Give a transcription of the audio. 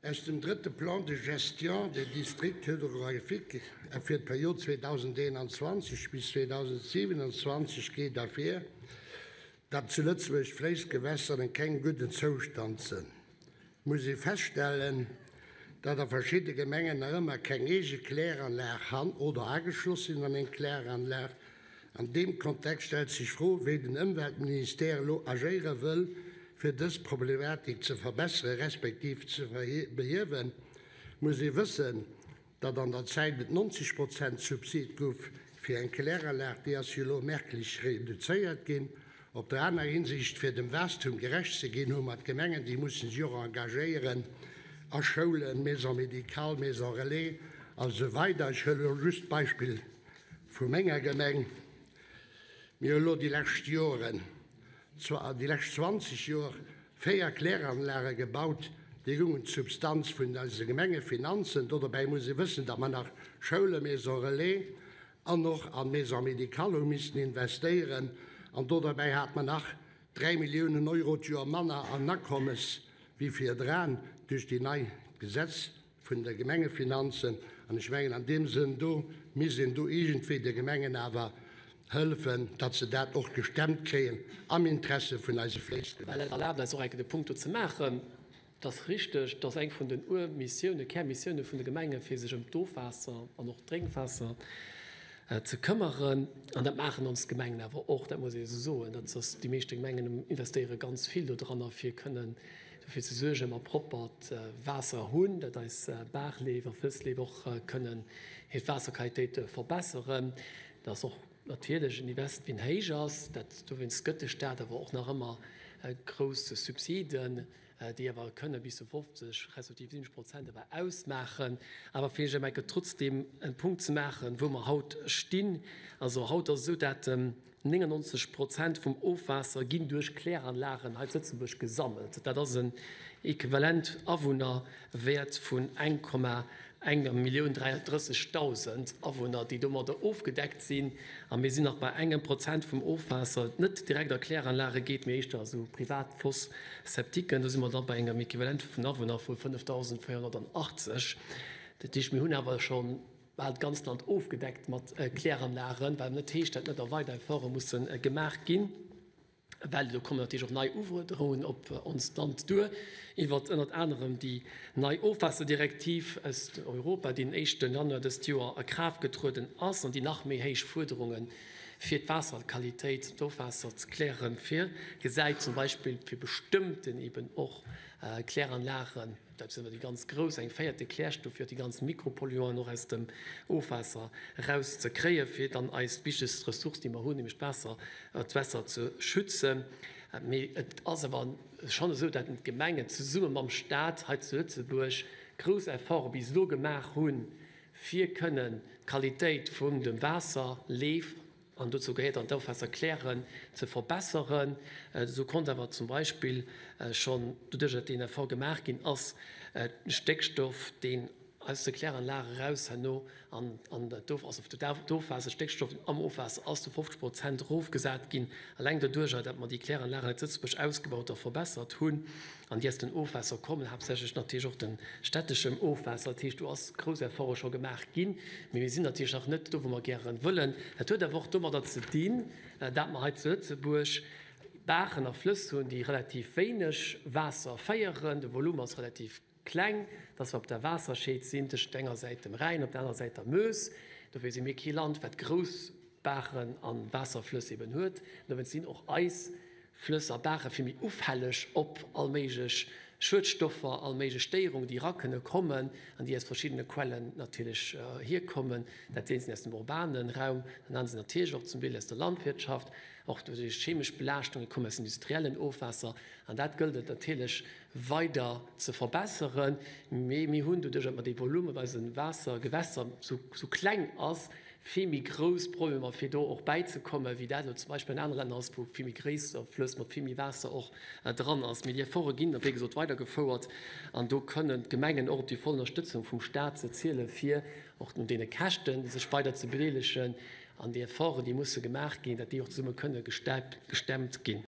Aus dem drëtte Plan de gestion des districts hydrographiques fir d'Period 2021 bis 2027 geet ervir, datt zu Lëtzebuerg d'Fléissgewässer an kengem gudden Zoustand sënn. Muss ee feststellen, datt a verschidde Gemengen nach ëmmer keng eege Kläranlag han oder ageschloss sinn an eng Kläranlag. An deem Kontext stellt sech d'Fro, wéi den Ëmweltministère elo agéiere wëll, fir dës Problematik ze verbessere respektiv ze behiewen. Muss ee wëssen, datt an der Zäit et 90 Prozent Subsid gouf fir eng Kläranlag, déi ass jo elo merklech reduzéiert ginn. Op der aner Hinsicht, fir dem Waastum gerecht ze ginn, hu mer d'Gemengen, déi mussen sech och engagéieren a Schoulen, Maisons médicales, Maisons relais a sou weider. Ech huelen elo just d'Beispill vu menger Gemeng. Mir hu elo déi lescht Joren, déi lescht 20 Joer, 4 Kläranlage gebaut, déi goungen d'Substanz vun eise Gemengefinanzen. Dobäi muss ee wëssen, datt mer nach Schoulen, Maisons relais an och an Maisons médicales hu missten investéieren. An dobäi hate mer nach 3 Milliounen Euro d'Joer manner an Akommes wéi virdran duerch déi nei Gesetz vun de Gemengefinanzen. An ech mengen, an deem Sënn do misst een do iergendwéi de Gemengen awer hëllefen, datt se dat och gestemmt kréien am Interesse vun eise Fléissgewässer. Well et erlaabt eis och enke de Punkt do ze maachen. Et ass richteg, dass eng vun den Urmissiounen, Kärmissioune vun de Gemengen, fir sech ëm d'Ofwaasser an och d'Drénkwaasser ze këmmeren, an dat maachen ons Gemengen awer och, dat muss ee esou soen, dat ass, déi meeschte Gemengen investéiere ganz vill dodranner, fir kënnen dofir ze suergen, mer proppert Waasser hunn, dat eis Baachleef a Flëssleef och kënnen hir Waasserqualitéit verbesseren. Dat ass och natierlech en Invest, deen héich ass. Dat, dowéinst gëtt de Staat awer och nach ëmmer grouss Subsiden, déi awer kënne bis zu 50 respektiv 70 Prozent awer ausmaachen. Awer fir Iech eng Kéier trotzdem e Punkt ze maachen, wou mer haut stinn, Also haut ass et esou, dat 99 Prozent vum Ofwaasser ginn duerch Kläranlagen hei zu Lëtzebuerg gesammelt. Dat ass en equivalent Awunnerwäert vun 1,1 Millioun 30.000 Awunner, déi domadder ofgedeckt sinn. A mir sinn nach bei engem Prozent vum Ofwaasser, dat net direkt a Kläranlage geet, mee éischter a sou privat Fosse septiquen. Do si mer da bei engem Equivalent vun Awunner vu 5.480. Dat heescht, mir hunn awer scho bal d'ganzt Land ofgedeckt mat Kläranlagen, wat net heescht, dat net nach weider Efforte musse gemaach ginn, well do kommen natierlech och nei Ufuerderungen op onst Land duer, iwwert ënnert anerem déi nei Ofwaasserdirektiv aus Europa, déi den éischte Januar dëst Joer a Kraaft getrueden ass an déi nach méi héich Fuerderunge fir d'Waasserqualitéit, d'Ofwaasser ze klären, virgesäit, zum Beispill fir bestëmmten eben och Kläranlagen. Dat sinn déi ganz grouss, eng véierte Klärstuf, fir och déi ganz Mikropolluanten och aus dem Ofwaasser eraus ze kréien, fir dann eis wichtegst Ressource, déi mer hunn, nämlech d'Waasser, d'Wässer ze schützen. Mee et ass awer schonn esou, datt d'Gemengen zesumme mam Stat hei zu Lëtzebuerg grouss Efforte bis elo gemaach hunn, fir kënnen d'Qualitéit vun dem Waasserleef An dozou gehéiert dann d'Ofwaasserklären ze verbesseren. Esou konnt awer zum Beispill schonn, doduerch datt deen Effort gemaach ginn ass, Stéckstoff, deen aus de Kläranlage eraus herno an also d'Ofwaasser, Stéckstoff am Ofwaasser ass zu 50 Prozent erofgesat ginn, eleng doduerjer, datt mer déi Kläranlagen hei zu Lëtzebuerg ausgebaut a verbessert hunn. An déi aus den Ofwaasser kommen, haaptsächlech natierlech och dem städteschem Ofwaasser. Dat heescht, do ass grouss Efforte scho gemaach ginn, mee mir sinn natierlech nach net do, wou mer gäre wëllen. Dat huet awer och domadder ze dinn, dat mer hei zu Lëtzebuerg Baachen a Flëss hunn, déi relativ wéineg Waasser féieren. De Volume ass relativ kleng, dass mer op der Waasserscheed sinn tëschent enger Säit dem Rhäin, op der anerer Säit der Meuse. Dofir si mir kee Land, wat grouss Baachen a Waasserflëss eben huet. Dowéinst sinn och eis Flëss a Baache vill méi ufälleg op all méiglech Schuedstoffer, all méiglech Stéierungen, déi era kënne kommen an déi aus verschiddene Quellen natierlech hierkommen. Dat sinn aus dem urbane Raum, dat aner sinn natierlech och zum Deel aus der Landwirtschaft, och duerch chemesch Belaaschtunge kommen aus industriellen Ofwaasser. An dat gëllt et natierlech weider ze verbesseren. Mee mir hunn, doduerch datt mer dee Volume bei eise Waassergewässer sou kleng ass, vill méi grouss Problemer fir do och bäizekommen, wéi dat elo zum Beispill an anere Länner ass, wou vill méi gréisser Flëss mat vill méi Waasser och dran ass. Mee déi Efforte ginn, wéi gesot, weidergefouert an do kënnen d'Gemengen och op déi voll Ënnerstëtzung vum Stat ze zielen, fir och un deene Käschte sech weider ze bedeelegen an déi Efforten, déi musse gemaach ginn, datt déi och zesumme kënne gestemmt ginn.